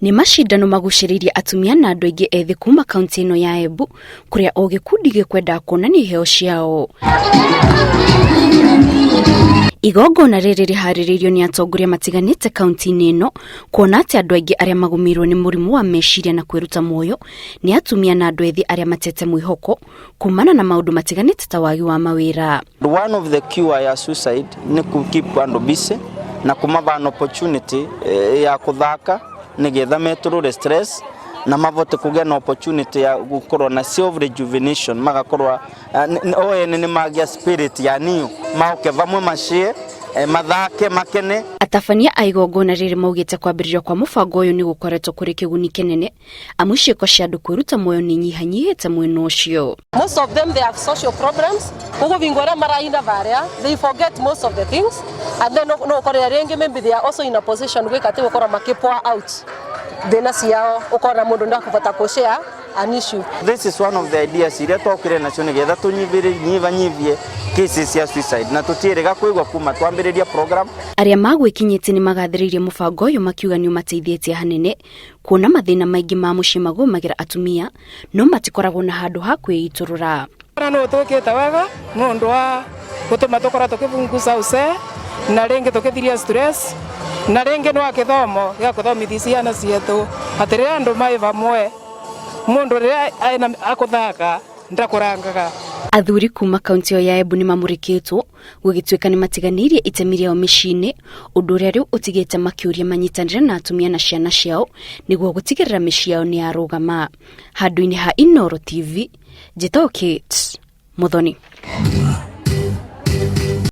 Nĩ macindano magucĩrĩirie atumia na andũ aingĩ ethĩ kuma kaunti ĩno ya Embu kũrĩa o gĩkundi gĩkwendaga kuonania iheo ciao. Igongona rĩrĩ rĩharĩrĩirio nĩ atongoria matiganĩte kaunti-inĩ ĩno kuona atĩ andũ aingĩ arĩa magũmĩirwo nĩ mũrimũ wa meciria na kwĩruta muoyo nĩ atumia na andũ ethĩ arĩa matete mwĩhoko kumana na maũndũ matiganĩte ta wagi wa mawĩra. One of the cure ya suicide nĩ ku keep andũ busy na kũmava an opportunity eh, ya kũthaka nĩgetha metũrũre stress na mavote kũgĩa na opportunity ya gũkorwo na self rejuvenation magakorwo eh, o ene nĩ magĩa spirit ya new maoke vamwe macie eh, mathake makene. Atabania a igongona rĩrĩ maugĩte kwambĩrĩrio kwa mũbango ũyũ nĩ gũkoretwo kũrĩ kĩguni kĩnene amu ciĩko cia andũ kwĩruta muoyo nĩ inyihanyihĩte mwena ũcio. Most of them, they have social problems, koguo vingo aria maraina varia, they forget most of the things, and then no ukorera ringi maybe they are also in a position gwika ati gukorwo makipour out thina ciao, ukona mundu ndakubota ku share an issue. This is one of the ideas iria twokire nacio nigetha tunyibanyibie cases cia suicide na tutiĩrĩga kwĩgua kuma twambĩrĩria program. Arĩa magwĩkinyĩtie nĩ magathĩrĩirie mũbango ũyũ makiuga nĩ ũmateithĩtie hanene kuona mathĩna maingĩ ma mũciĩ magũmagĩra atumia no matikoragwo na handũ ha kwĩitũrũra. Na nä å twä wega nä å ndå wa gå tå ma tå korwo tå kä bunguca ucee na rĩngĩ tũkĩthiria stress na rĩngĩ nĩ wa gĩthomo gĩa kũthomithia ciana cietũ atĩ rĩrĩa andũ marĩ vamwe mũndũ rĩrĩa akũthaka ndakũrangaga. Athuri kuma kaunti ĩyo ya Embu nĩ mamũrĩkĩtwo gũgĩtuĩka nĩ matiganĩirie itemi rĩao mĩciĩ-inĩ, ũndũ ũrĩa rĩu ũtigĩte makĩũria manyitanĩre na atumia na ciana ciao nĩguo gũtigĩrĩra mĩciĩ yao nĩ yarũgama. Handũ-inĩ ha Inooro TV, njĩtagwo Kate Muthoni.